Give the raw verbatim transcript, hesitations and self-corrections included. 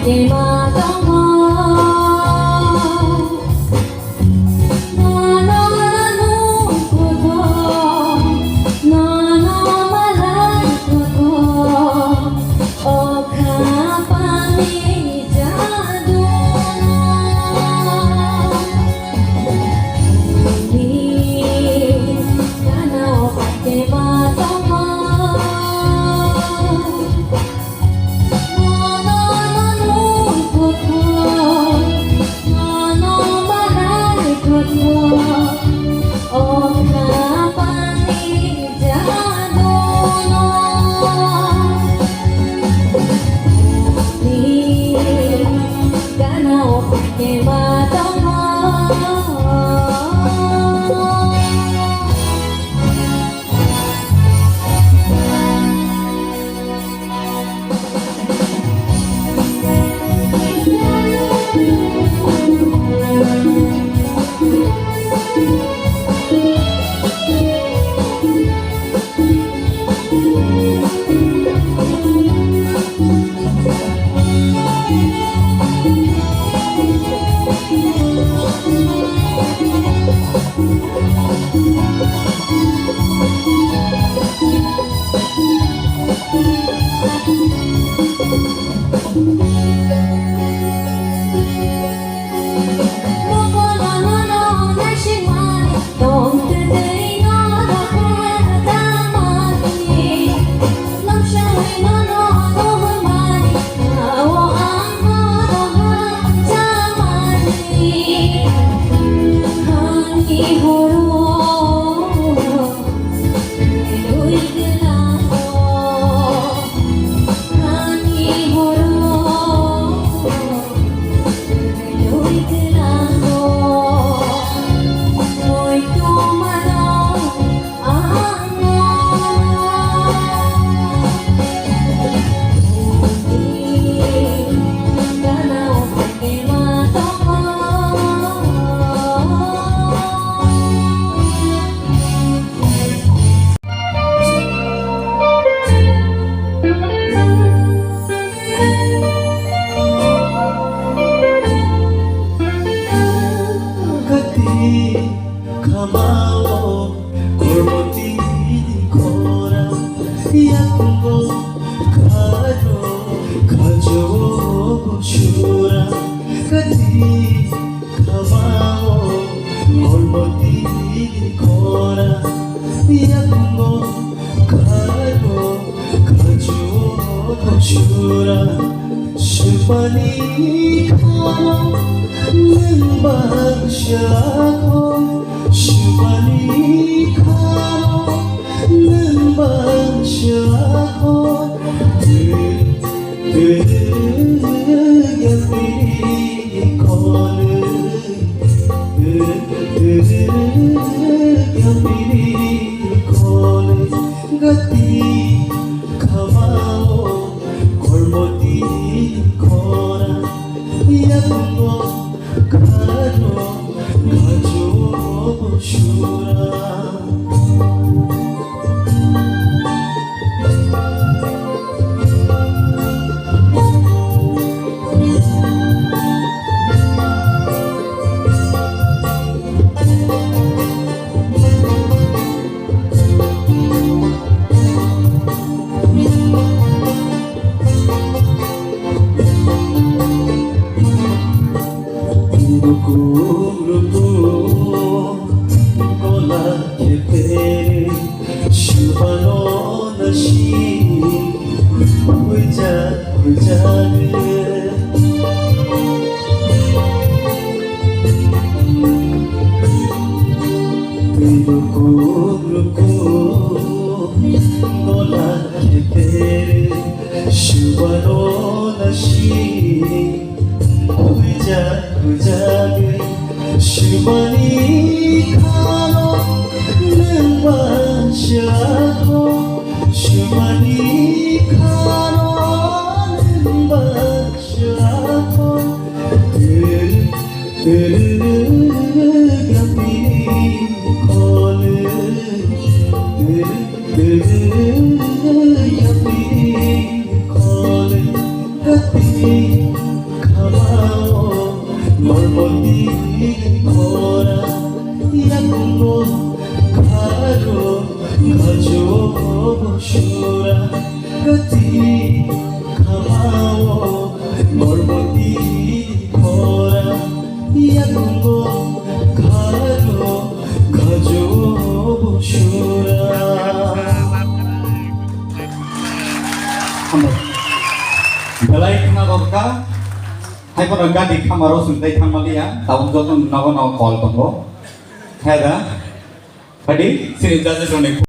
Ema tongo. Nono nukhugo, nono malai khugo, o khapangni jaduno. Ni gana o paikhe ma tongo. Kati khamao kormoti khora yakungo kharo khajo sura. Kati khamao kormoti khora yakungo kharo khajo sura. Sumani khano nwng bangsa kho, sumani khano nwng bangsa kho. Twi, twi, yapiri khone, twi, twi, yapiri khone, gati khamao. Kormoti khora yakungo kharo khajo sura. Rukum rukum gola khetere, subano nasi huja huja. Rukum rukum gola khetere, subano nasi huja huja. Sumani khano nwng bangsa kho, sumani khano nwng bangsa kho. Belai khna rwkha, hai phano gadi khamaro swng tei thangmaliya, tabuk joto nogo nogo kol tongo. Hai da, phaidi, chini judges rokni